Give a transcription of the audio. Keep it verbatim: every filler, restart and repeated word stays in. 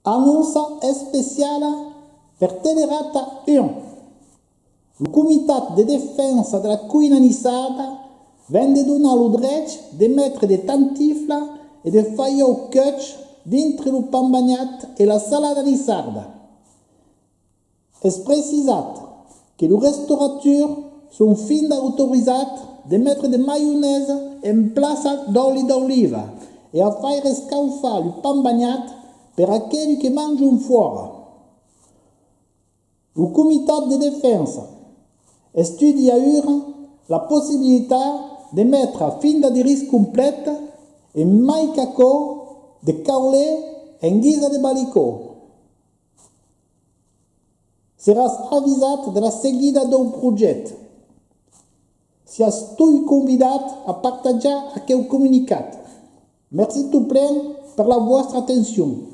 Anonça especiala per Telerata un. Lo Comitat de Defensa de la Coïna Niçarda ven de donar lo drech de metre de tantiflas e de falhòu cuch dintre lo pan banhat e la salada niçarda. Es precisat que los restaurators son finda autorizats de metre de maionesa en plaça d'òli d'oliva e a faire escaufar lo pan banhat per aquelu que manjon fòra. Lo Comitat de Defensa estudia aüra la possibilitat de metre finda de ris complet e mai qu'aquò de caulé en guisa de balicó. Seràs avisat de la seguida dau projècte. Siás toi convidat a partatjar aqueu comunicat. Mercé totplen per la vòstra atencion.